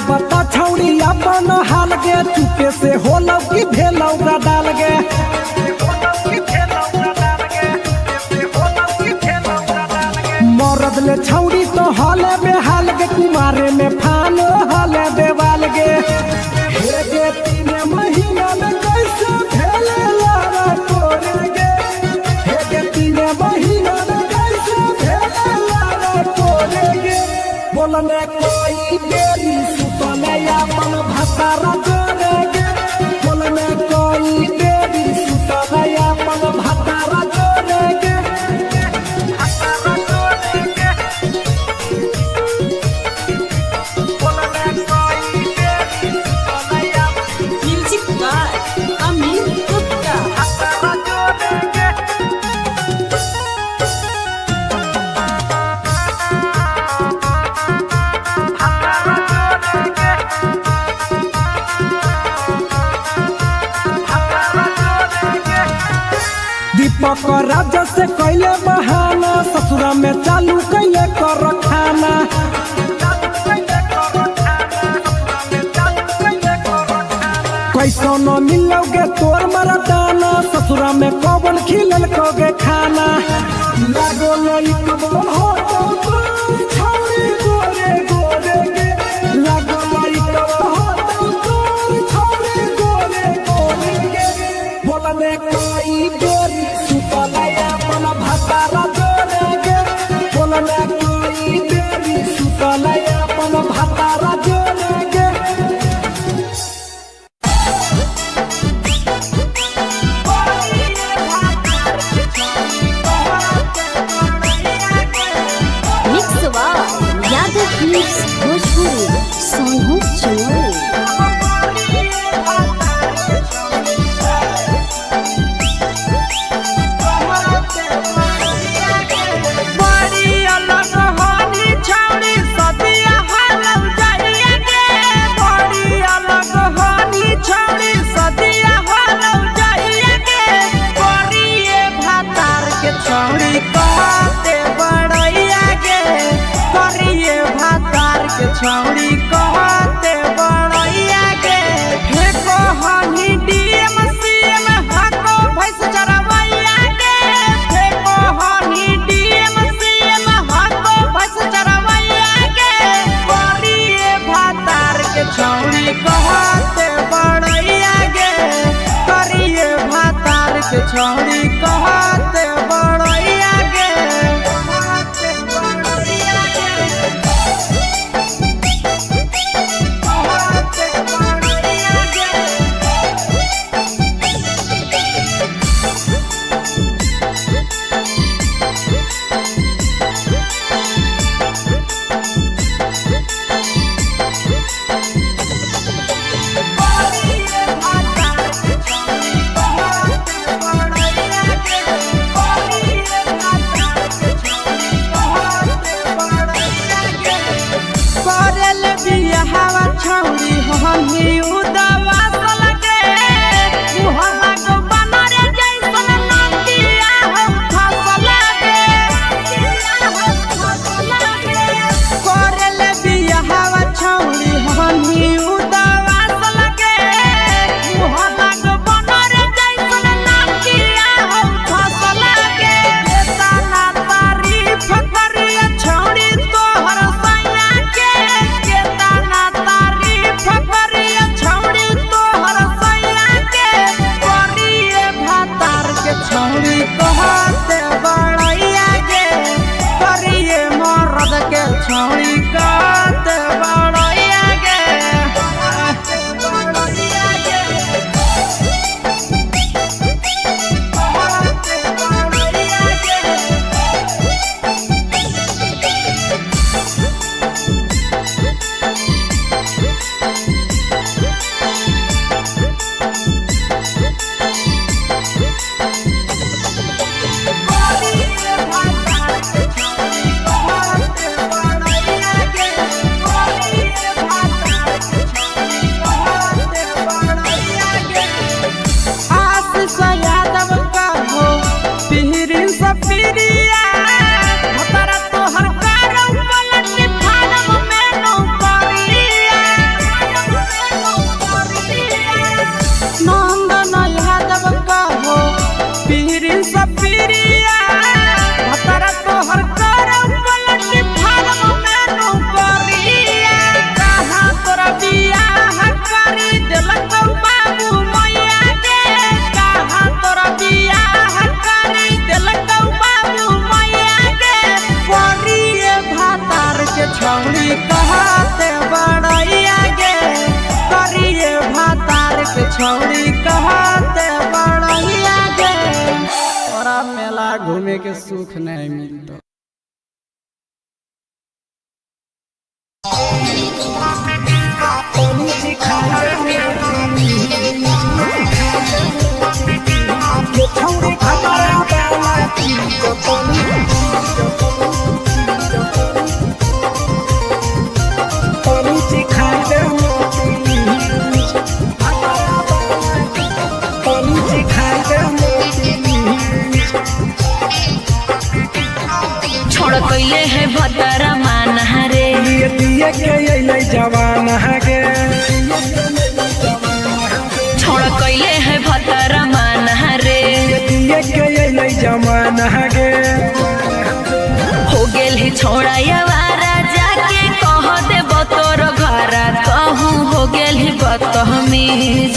बता छौड़ी अपन हाल गे, चुपे से होलौ की भेलौ डाल गे। मरद ले छौड़ी तो हाले बेहाल गे, कुमारे में फानो हाले देवाल गे। हे गे तीन महीना में कैसे भेले लारा तोरे गे, हे गे तीन महीना में कैसे भेले लारा तोरे गे। बोलने कोई बेरी सुतले अपन भतारा जोरे गे, बोलने कोई बेरी सुतले अपन भतारा जोरे गे। Music by Amit Gupta. दीपक राजा से कैले बहाना, ससुरा में चालू कैले कर खाना। कैसो न मिलोगे तोर मरदाना, ससुरा में कौन खिलल कोगे खाना। लागो लइकबो हो तो तोर छौरी गोरे गोरे गे, लागो लइकबो हो तो तोर छौरी गोरे गोरे गे। बोलने कोई बेरी सुतले अपन भतारा जोरे गे, बोलने कोई बेरी सुतले अपन भतारा जोरे गे। Mix by Yadav films Bhojpuri Sonu Chinoy. बड़ी अलग होनी छौड़ी सदिया हालौ जाइए गे, बड़ी अलग होनी छौड़ी सदिया हालौ जाइए गे। करिए भातार के छौड़ी कहते बड़ैया गे, करिए भातार के छौड़ी कहते बड़ैया गे। फेको हनी डीएम सीएम हाको भैंस चरवैया गे, फेको हनी डीएम सीएम हाको भैंस चरवैया गे। करिए भातार के छौड़ी कहते बड़ैया गे, करिए भातार के छौड़ी कहते बड़ैया गे। कहते बड़ैया गे, कहते बड़ैया गे। करल बियाहवा छौड़ी हमी उदवा सलगे, मुहला गो बनर जैसन नदिया हो फसल गे। करल बियाहवा छौड़ी हमी उदवा सलगे, मुहला गो बनर जैसन नदिया हो फसल गे। केतना तारीफ करिया छौड़ी तोहर सैया के, केतना तारीफ करिया छौड़ी तोहर सैया के। करिए भातार के छौड़ी कहते बड़ैया गे, करिए मरद के छौड़ी कहते बड़ैया गे। बड़ैया गे, कहते बड़ैया गे। करिए भातार के छौड़ी कहते बड़ैया छौड़ी कहते बड़ैया गे, करिए भातार के छौड़ी कहते बड़ैया गे। तोरा मेला घूमे के सुख नहीं मिलतो। छोड़ कैले है भतरा माना रे, दिए दिए के अइलै जवान गे। छोड़ कैले है भतरा माना रे, दिए के अइलै जवान गे। हो गेल है छोड़ा यवारा, जाके कह दे तोर घरा कहूँ हो गेल है बदतमीज।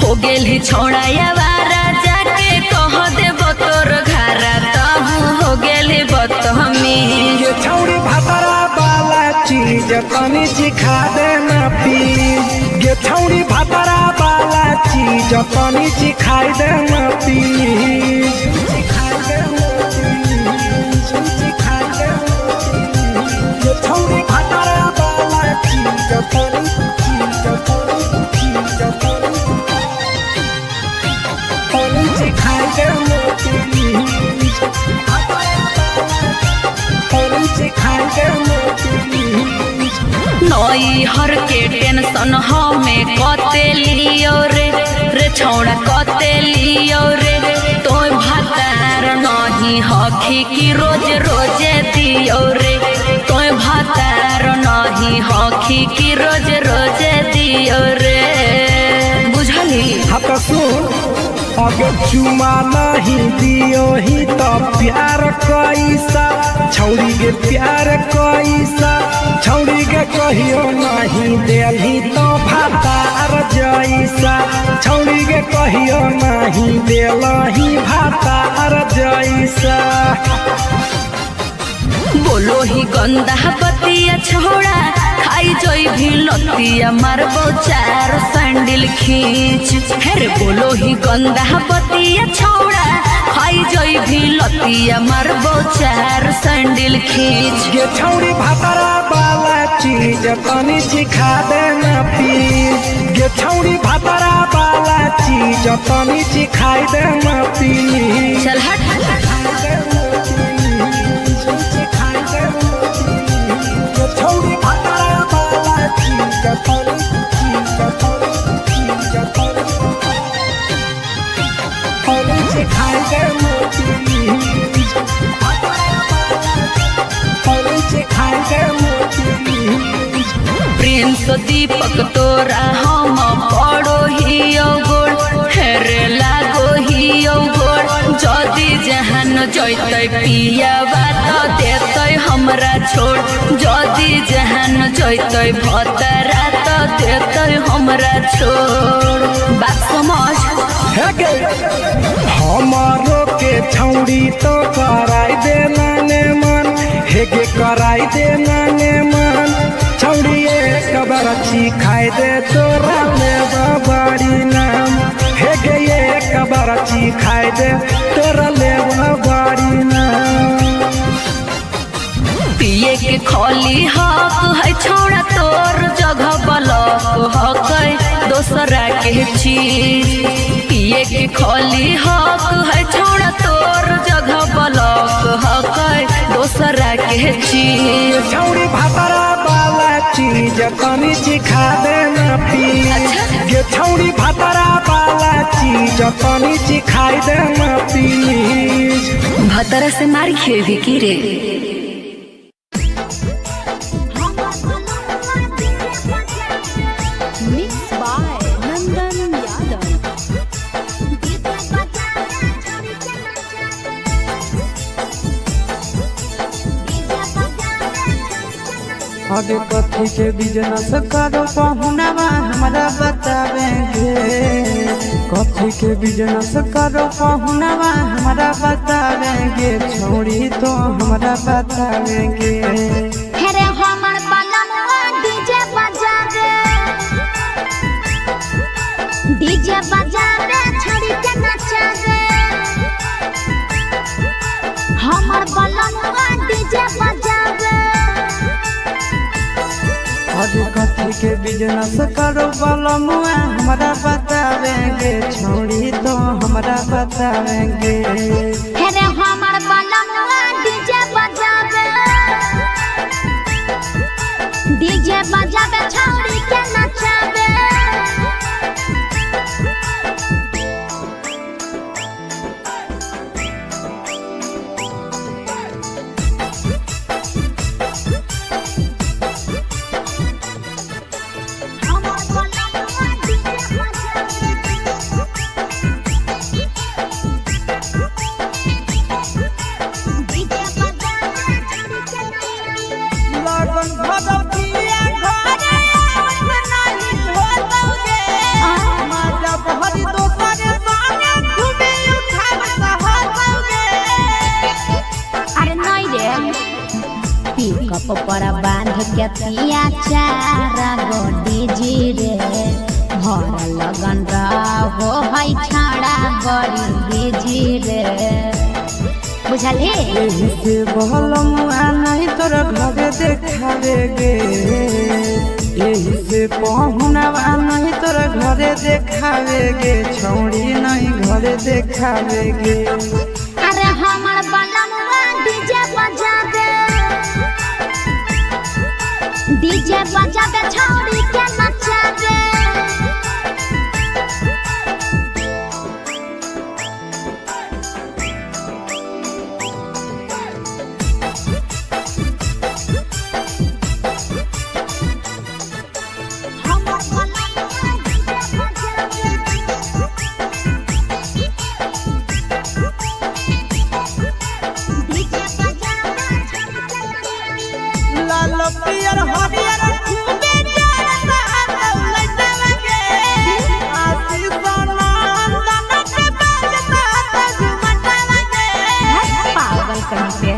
हो गेल है छोड़ा यवारा, जाके कह दे तोर घरा कहूँ हो गेल है बदतमीज। ये छौड़ी भातरा वाला चीज तनी सिखा देना प्लीज। ये छौड़ी भातरा वाला चीज तनी सिखाई देना प्लीज। सिखाई देना प्लीज, सिखाई देना प्लीज। ये छौड़ी भातरा वाला चीज तनी चीज तनी चीज तनी तनी सिखाई देना प्लीज। तनी सिखाई देना प्लीज। नई हर के टेंशन हमें कते लियो रे, रे छौड़ा कते लियो रे, तोय भातार नहीं हखी की रोज रोजे दियो रे, तोय भातार नहीं हखी की रोज रोजे दियो रे। बुझली? हाँ तो सुन, अगर चुमा नहीं दियो ही तो प्यार कैसा, छौड़ी के प्यार कैसा, छौड़ी के कहियो नहीं देलही तो भातार जैसा, छौड़ी के कहियो नहीं देलही भातार जैसा। बोलो ही गंदा बतिया छोड़ा, खाई जोई भी लतिया मारबो चार सैंडल खींच। हेरे बोलो ही गंदा बतिया छोड़ा, खाई जोई भी लतिया मारबो चार सैंडल खींच। ये छौड़ी भातरा वाला चीज तनी सिखा देना प्लीज। ये छौड़ी भातरा वाला चीज तनी सिखाई देना प्लीज। चल हट। छौड़ी भातरा वाला चीज तनी चीज तनी चीज तनी तनी सिखाई देना प्लीज। तनी सिखाई देना प्लीज। प्रिंस दीपक तोरा हम पड़ो हियो गोड़, हेरे लागो हियो गोड़, जदि जहान जैतै पियावा त देतै हमरा छोड़, जदि जहान जैतै भतरा त देतै हमरा छोड़। बात समझ। हे गे, हमारो के छौड़ी तो कराई देना ने मन, हे गे कराई देना ने मन, छौड़ी एक बार खाई दे तोरा ले बाड़ी नाम, हे गे एक बार खाई दे तोरा ले बाड़ी नाम। पिए के खोली हक है छोड़ा, तोर जगह बलक हक है दोसरा के चीज। पिए के खोली हक है छोड़ा, तोर जगह बलक हक है दोसरा के चीज। छौड़ी भातरा वाला चीज तनी सिखा देना प्लीज। ये छौड़ी भातरा वाला चीज तनी सिखाई देना प्लीज। भतरा से मार खेबी की रे? Mix by Nandan Yadav. अबे कथी के बिजनेस करो पहुनावा हमरा बतावेंगे, कथी के बिजनेस करो पहुनावा हमरा बतावेंगे, छौड़ी तो हमरा बतावेंगे। हेरे हमर बलम अरे कथी के बिजनेस करो बलमुआ हमरा बतावेंगे छौड़ी तो हमरा बतावेंगे। हेरे हमर बलमुआ डीजे बजावे, डीजे बजावे छौड़ी के नचावे। हमर बलमुआ डीजे बजावे, डीजे बजावे छौड़ी के नचावे। लगन भरतिया घरे आवत नाही होतौगे, माजा भरी दोसर संगे घूमे उठावत होतौगे। अरे नहीं रे, पिकअप पर बांध के पिया चार गो डीजी रे, भर लगन रहो है छाड़ा बड़ी बिजी रे, बुझलही। एही से बहलमुआ नहीं तोरा घरे देखावेगे, एही से पहुनवा नहीं तोरा घरे देखावेगे छौड़ी नहीं घरे देखावेगे। अरे हमर बलमुआ डीजे बजावे, डीजे बजावे छौड़ी के नचावे। हमर बलमुआ डीजे बजावे, डीजे बजावे छौड़ी के नचावे। लाल पियर हरियर खूबे जरता लइटावेगे, आशीष नंदन के बजता झुमटावेगे। पागल कहीं पे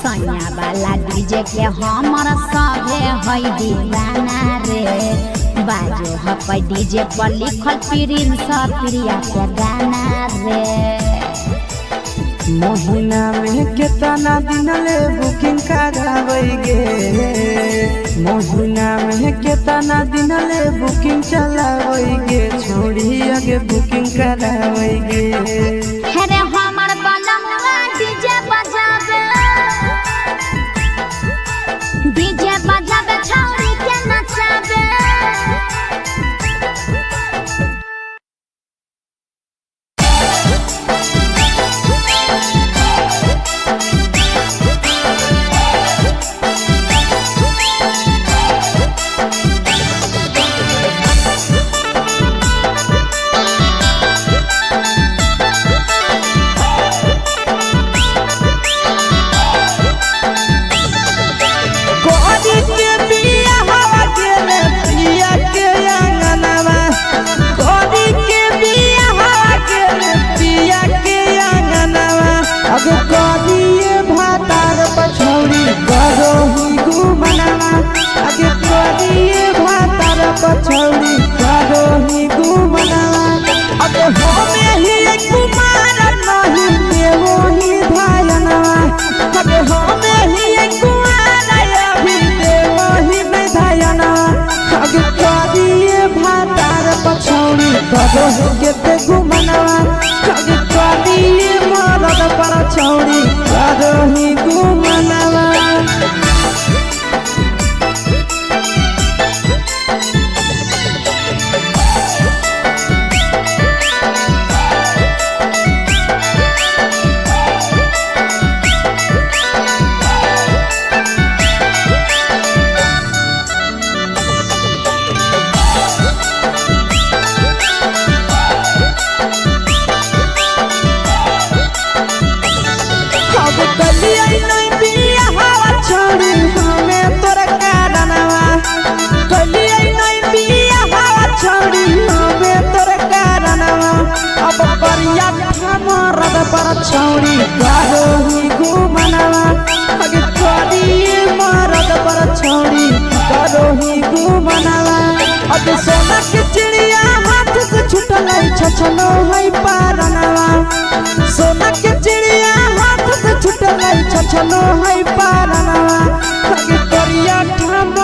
सैया वाला डीजे के हमर सभे है दीवाना रे, बाजो हपै डीजे पर लिखल प्रिंस प्रिया के गाना रे। महीना में केतना दिन ले बुकिंग करावेगे, महीना में केतना दिन ले बुकिंग चलावेगे छौड़ी आगे बुकिंग करावेगे। हेरे हमर बलमुआ डीजे बजावे, डीजे बजावे छौड़ी के नचावे। कोरी के बिया हवा गेले पिया के आंगनवा, कोरी के बिया हवा गेले पिया के आंगनवा, अब कोरी भातार पछौड़ी करो ही गुमनवा, अब कोरी भातार पछौड़ी करो ही गुमनवा, अब होमे ही कुमार नहीं देवो ही धायनवा, अब होमे ही कुमार अभी देवो ही नहीं धायनवा, अब करिए भातार पछौड़ी करो ही गेते गुमनवा, अब करिए मरद पर छौड़ी करो ही गुमनवा। अब कलिया नहीं बिया हवा छोड़ी हमें तोर कारणवा, कलिया नहीं बिया हवा छोड़ी हमें तोर कारणवा, अब परिया मरद पर छौड़ी करो ही गुमनवा, अब करिए मरद पर छौड़ी करो ही गुमनवा, अब सोना के चिड़िया हाथ से छुटल छछनो है पारनवा, सोना के चिड़िया हाथ से छुटल छछनो है पारनवा, अगे करिया ठाम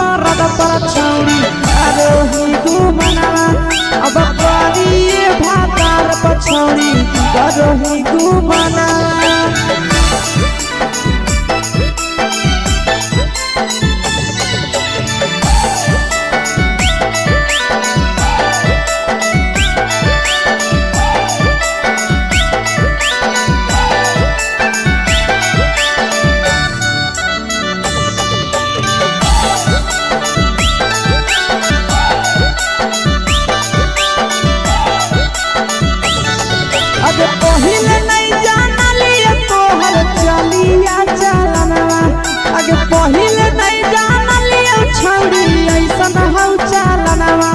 पहिले नहीं जानलियो छौरी ऐसन हौ चालनवा।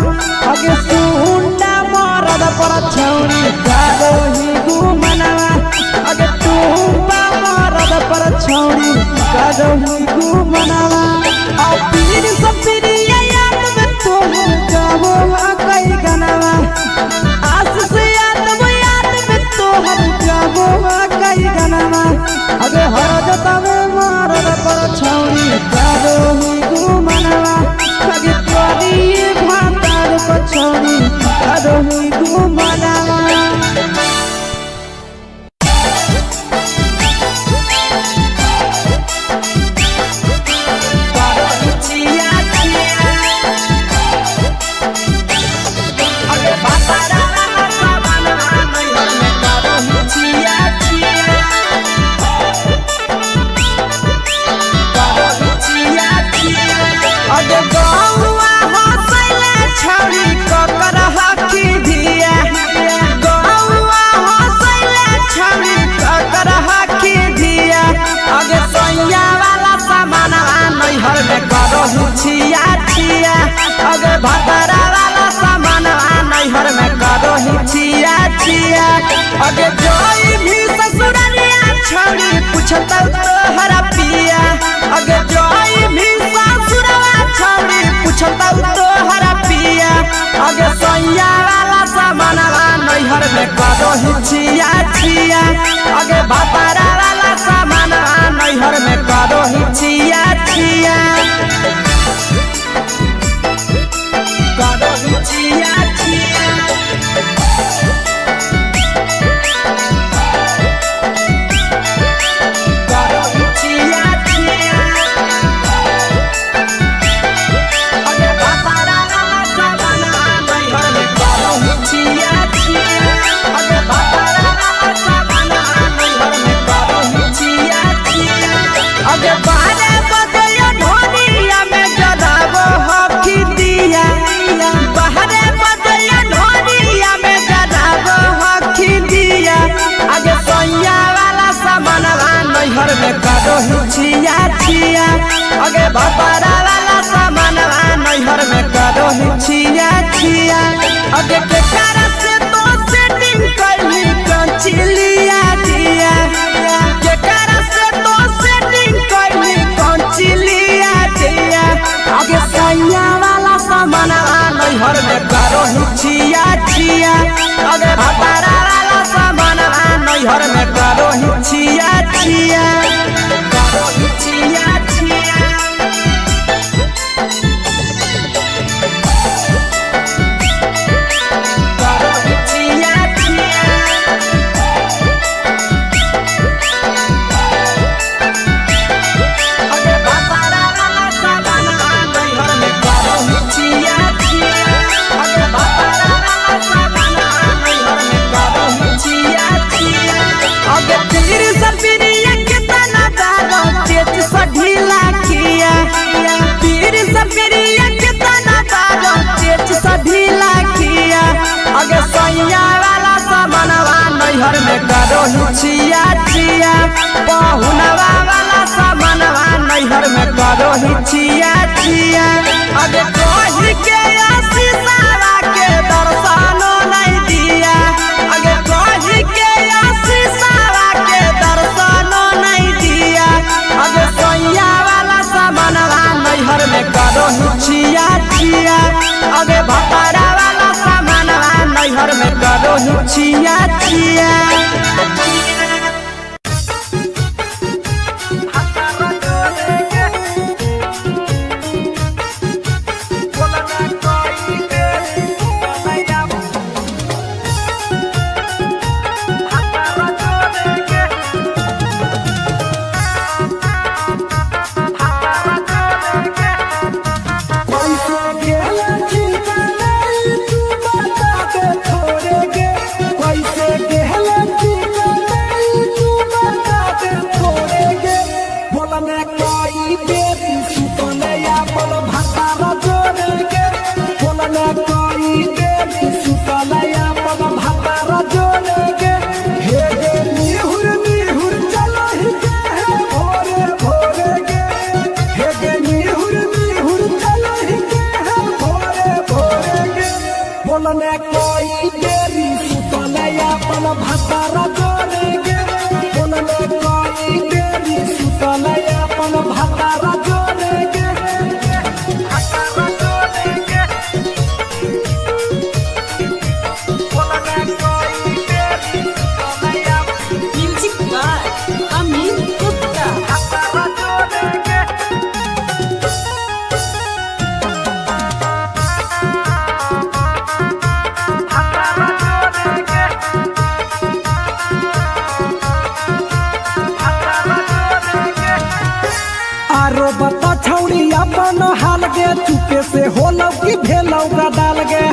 अगे सुंडा मरद पर छौरी करोही गुमनवा। अगे टूपा मरद पर छौरी करोही गुमनवा। आ पीर सपिरिया याद में तोहर गावो कई गनवा। आस से याद में तोहर गावो कई गनवा। अगे हर जतवे मरद पर छौरी करोही गुमनवा। अगे तोरी भातार पर छौरी करोही गुमनवा। अगे गौआ हंसैले छौरी ककर हकी धिया। गौआ हंसैले छौरी ककर हकी धिया। अगे सैया वाला सामानवा नैहर में करहु छिया छिया। अगे भतरा वाला सामानवा नैहर में करहु छिया छिया। अगे जोई भी ससुररिया छौरी पुछतौ तोहरा पिया। अगे जोई भी ससुरवा छौरी पुछतौ तोहरा पिया। अगे सैया वाला सामानवा नैहर में करहु छिया छिया। अगे भतरा वाला सामानवा नैहर में करहु छिया छिया। करहु छिया छिया। करहु छिया छिया। अगे भतरा वाला सामानवा नैहर में करहु छिया छिया। अगे भतरा वाला सामानवा नैहर में करहु छिया छिया। अगे बारे बजैया ढोलिया में जराबो हकी दिया। बाहरे बजैया ढोलिया में जराबो हकी दिया। अगे सैया वाला सामानवा नैहर में करहु छिया छिया। अगे भतरा वाला सामानवा नैहर में करहु छिया छिया। अगे केकरा से तो सेटिंग कैली कंचिलिया दिया। केकरा से तो सेटिंग कैली कंचिलिया दिया। अगे सैया वाला सामानवा नैहर में करहु छिया छिया। अगे भतरा वाला सामानवा नैहर में करहु छिया छिया। करहु छिया छिया। करहु छिया छिया। अगे भतरा वाला सामानवा नैहर में करहु छिया छिया। अगे भतरा वाला सामानवा नैहर में करहु छिया छिया। अगे पीर सपिरिया केतना दारो तेज सा ढीला किया। पीर सपिरिया केतना दारो तेज सा ढीला किया। अगे सैया वाला सामानवा नैहर में करहु छिया छिया। पहुनवा वाला सामानवा नैहर में करहु छिया छिया। अगे कही के आशीषवा के दर्शनो नहीं दिया। अगे कही के आशीषवा के दर्शनो नहीं दिया। अगे सैया वाला सामानवा नैहर में करहु छिया छिया। अगे भतरा वाला सामानवा नैहर में करहु छिया छिया। कैसे गेला ठिकाना तू बता के छोड़ेगे। कैसे गेला ठिकाना बता छौड़ी अपन हाल गे, चुपे से होलौ कि भेलौ गदाल गे।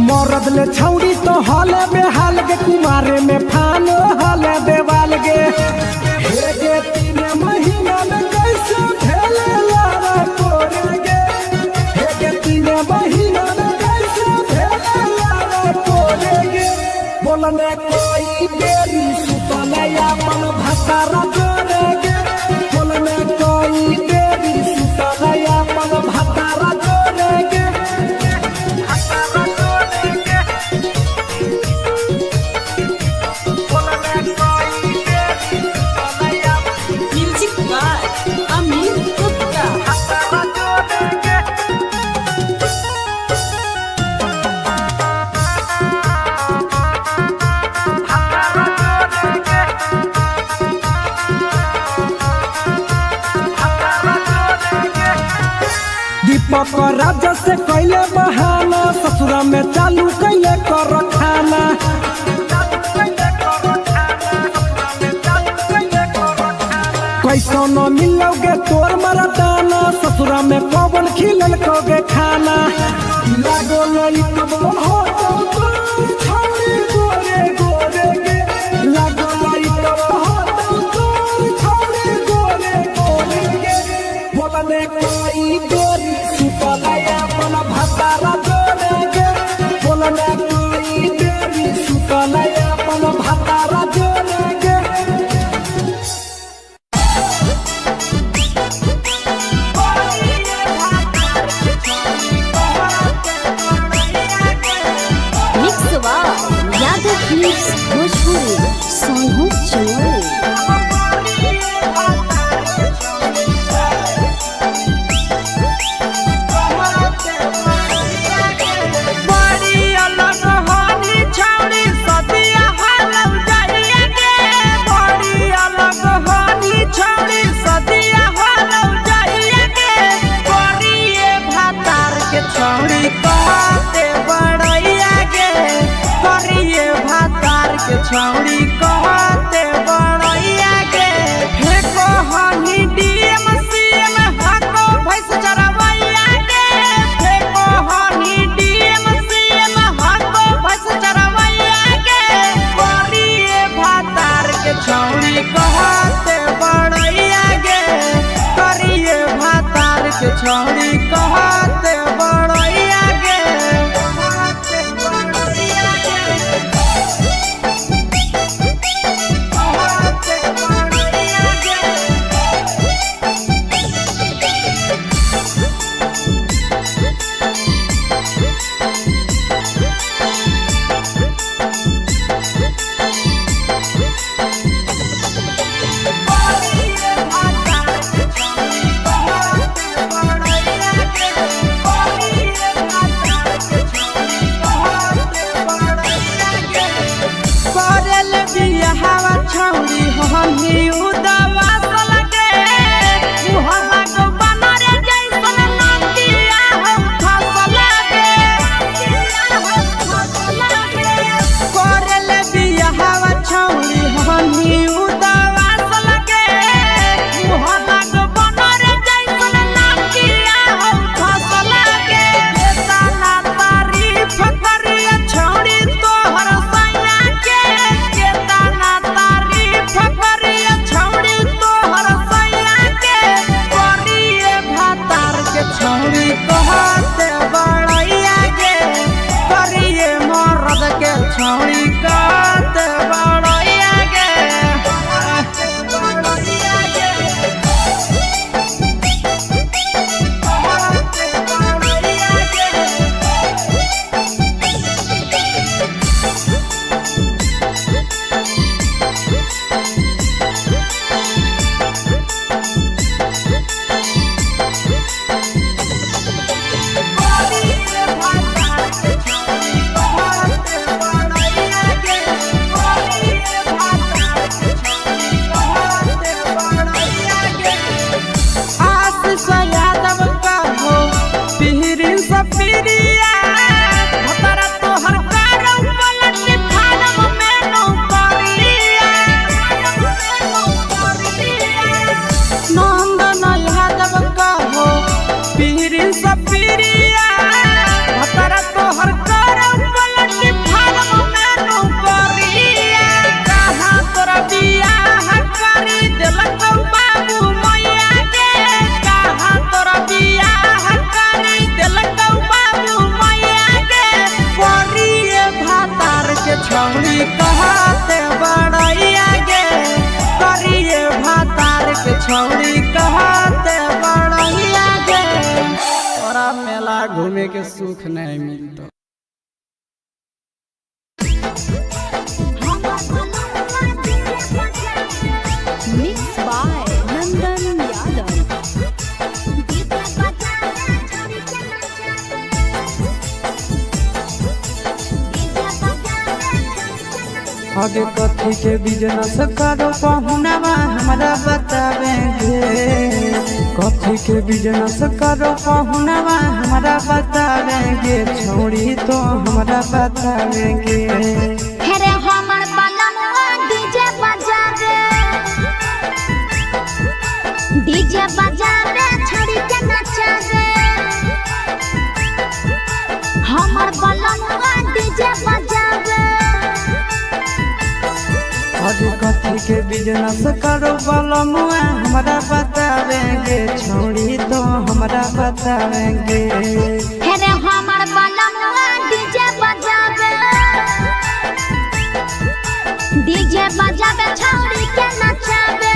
मरद ले छौड़ी तो हाले बेहाल गे, कुमारे में फान हाले देवाल गे। हे गे 3 महीना में कैसे भेले लारा कोरे गे, हे गे 3 महीना में कैसे भेले लारा कोरे गे। बोलने कोई बेरी सुतले अपन भतारा जोरे गे, बोलने कोई बेरी सुतले अपन भतारा जोरे गे। Music by Amit Gupta. दीपक राजा से कैले बहाना, ससुरा में चालू कैले कर खाना। कैसो न मिलोगे तोर मरदाना, ससुरा में पवन खिलल कोगे खाना। लागो लइकबो हो तो तोर छौड़ी गोरे गोरे गे, लागो लइकबो हो तो तोर छौड़ी गोरे गोरे गे। बोलने कोई बेरी सुतले अपन भतारा जोरे गे, बोलने कोई बेरी सुतले अपन भतारा जोरे गे। Mix by Yadav films Bhojpuri Sonu Chamoli. बड़ी अलग होनी छौड़ी सदिया हालौ जाइए गे, बड़ी अलग होनी छौड़ी सदिया हालौ जाइए गे। करिए भातार के छौड़ी कहते बड़ैया गे, करिए भातार के छौड़ी कहते बड़ैया गे। फेको हनी डीएम सीएम हाको भैंस चरवैया गे, फेको हनी डीएम सीएम हाको भैंस चरवैया गे। करिए भातार के छौड़ी कहते बड़ैया गे, करिए भातार के छौड़ी कहते बड़ैया गे। कहते बड़ैया गे, कहते बड़ैया गे। करल बियाहवा छौड़ी हनी उदवा सलगे, मुहवा को बनर जैसन नदिया हो फसल गे। करल बियाहवा छौड़ी हनी उदवा सलगे, मुहवा को बनर जैसन नदिया हो फसल गे। केतना तारीफ करिया छौड़ी तोहर सैया के, केतना तारीफ करिया छौड़ी घूमे के सुख नहीं मिलता। Mix by Nandan Yadav. आगे कथी के बिजनेस करो पहुनावा हमरा बतावेंगे। कथी के बिजनेस करो पहुनावा हमरा बतावेंगे। छोड़ी तो हमरा बतावेंगे। हेरे हमर बलमुआ डीजे बजावे, डीजे बजावे छड़ी के नचावे। हमर बलमुआ डीजे बजावे। आगे कथी के बिजनेस करो बलमुआ हमरा बतावेंगे। छोड़ी तो हमरा बतावेंगे। हेरे हमर बलमुआ डीजे बजावे, डीजे बजावे छौड़ी के नचावे।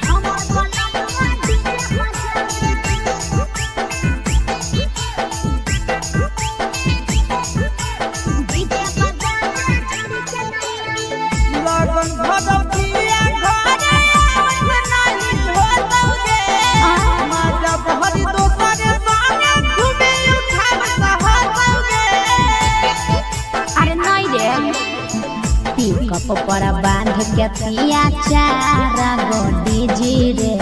हमर बलमुआ डीजे बजावे। डीजे बजावे छौड़ी के नचावे। लगन भगवतिया घरे आवत नाही होतौगे। माता बहरी दोसर संगे घूमे उठाव सहतौगे। अरे नहीं रे, पिकअप पर बांध के पिया चार गो डीजे रे।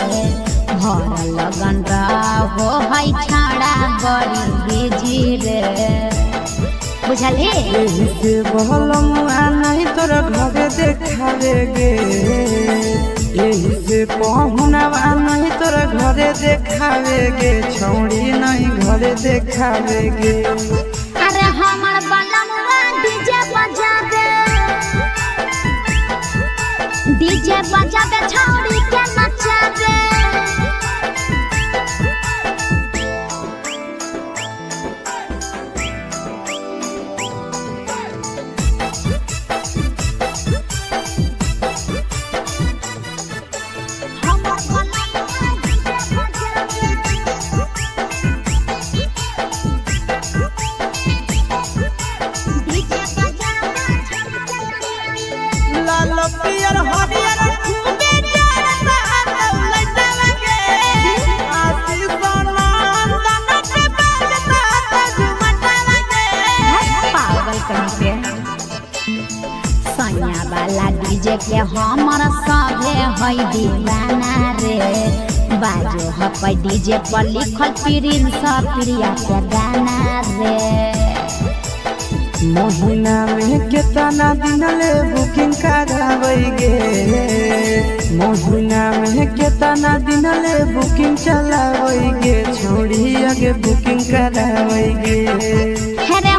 भर लगन रहो है छाड़ा बड़ी बिजी रे, बुझलही। एही से बहलमुआ नहीं तोरा घरे देखावेगे। एही से पहुनावा नहीं तोरा घरे देखावेगे। छौड़ी नहीं घरे देखावेगे। अरे हमर बलमुआ डीजे बजावे, डीजे बजावे छौड़ी के नचावे। हमर बलमुआ डीजे बजावे। डीजे बजावे छौड़ी के नचावे। लाल पियर हरियर खूबे जरता लइटावेगे। आशीष नंदन के बाजता झुमटावेगे। पागल कहीं पे सैया वाला डीजे के हमर सभे है दीवाना रे। बाजो हपै डीजे पर लिखल प्रिंस प्रिया के गाना रे। महीना में केतना दिन ले बुकिंग करावेगे। महीना में केतना दिन ले बुकिंग चलावेगे। छोड़ी आगे बुकिंग करावेगे। हेरे